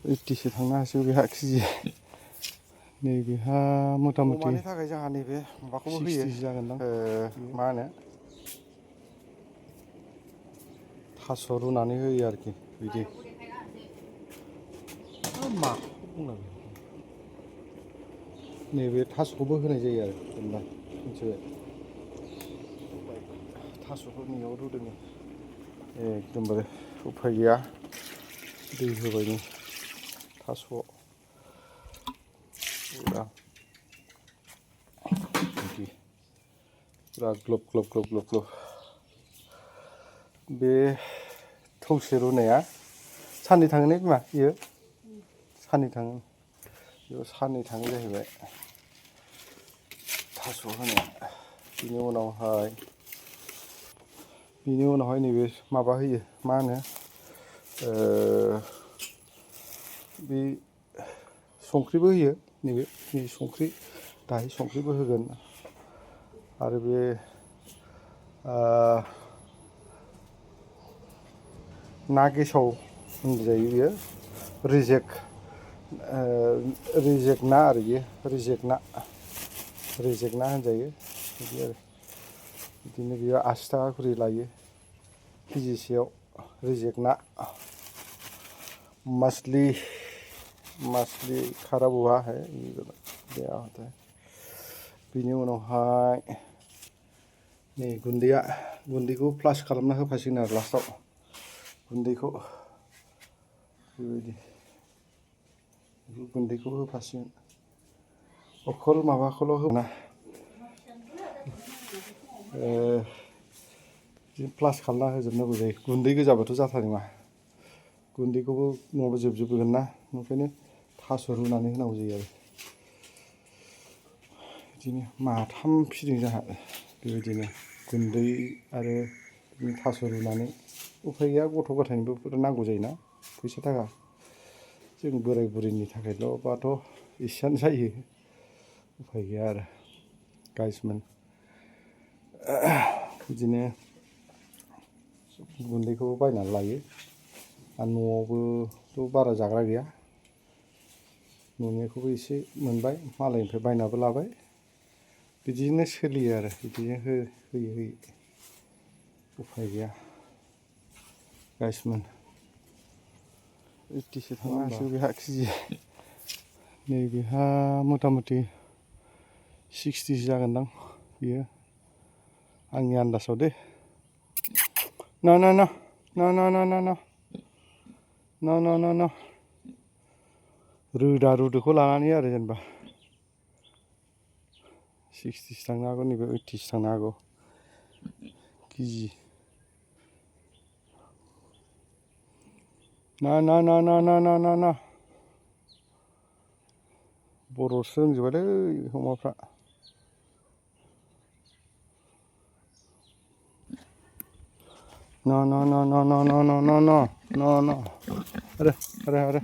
80सो थांनो हासिगौ बेहा केजि नैबेहा मथा मथि अमानि थाखाय जोंहा नैबे माबाखौबो होयो 60 जागोनदां मा होनो थास' रुनानै होयो आरोखि बिदि माखौ बुंनांगौ नैबे थास'खौबो होनाय जायो आरो जेनेबा मिथिबाय थास'खौ नैयाव रुदों एकदमबारे उफाय गैया दै होबाय नै थास' पुरा बिदि पुरा ग्लब ग्लब ग्लब ग्लब ग्लब बे थौसे रुनाया साननै थाङो ने बिमा बियो साननै थाङो बेयाव साननै थाङो जाहैबाय थास' होनाया बिनि उनावहाय नैबे माबा होयो मा होनो बे संख्रिबो होयो नैबे संख्रि दाहाय संख्रिबो होगोन आरो बे ना गेसाव होनजायो बियो रिजेक्ट ना आरो बियो रिजेक्ट ना होनजायो बिदि आरो बिदिनो बियो 80 थाखा खरि लायो केजिसेयाव रिजेक्ट ना मछली खराब हुआ है क्या होता है बिनि उनावहाय नै गुन्दैखौ प्लास खालामना होफासिगोन आरो लास्टाव गुन्दैखौ बेबायदि गुन्दैखौ होफासिगोन अखल माबाखौल' होना प्लास खालामना होजोबनांगौ जायो गुन्दै गोजाबाथ' जाथारनाय नङा गुन्दैखौबो नङाबा जोबगोन ना ओंखायनो थास' रुनानै होनांगौ जायो आरो बिदिनो माथाम फिदों जोंहा बेबायदिनो गुन्दै आरो थास' रुनानै उफाय गैया गथ' गथायनोबो नांगौ जायोना फैसा थाखा जों बोराय बुरैनि थाखायल'बाथ' एसेयानो जायो उफाय गैया आरो गाइसमोन बिदिनो गुन्दैखौ बायनानै लायो आरो न'आवबोथ' बारा जाग्रा गैया न'निखौबो एसे मोनबाय मालायनिफ्राय बायनाबो लाबाय बिदिनो सोलियो आरो बिदिनो होयै उफाय गैया गाइसमोन 80सो थांनो हासिगौ बेहा केजि नैबेहा मथा मथि 60 जागोनदां बियो आंनि आन्दासाव दे न रोदाखौ लानानै आरो जेनेबा 60सो थांनो हागौ नैबे 80सो थांनो हागौ केजि ना बर'सो रोंजोबालै अमाफ्रा आरो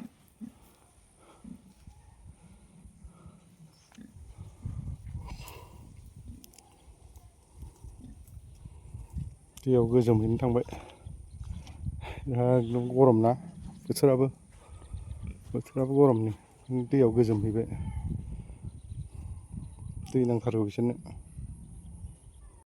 दैयाव गोजोमहैनो थांबाय एकदम गरम ना बोथोराबो गरमनि दैयाव गोजोमहैबाय दै नांथारगौ बिसोरनो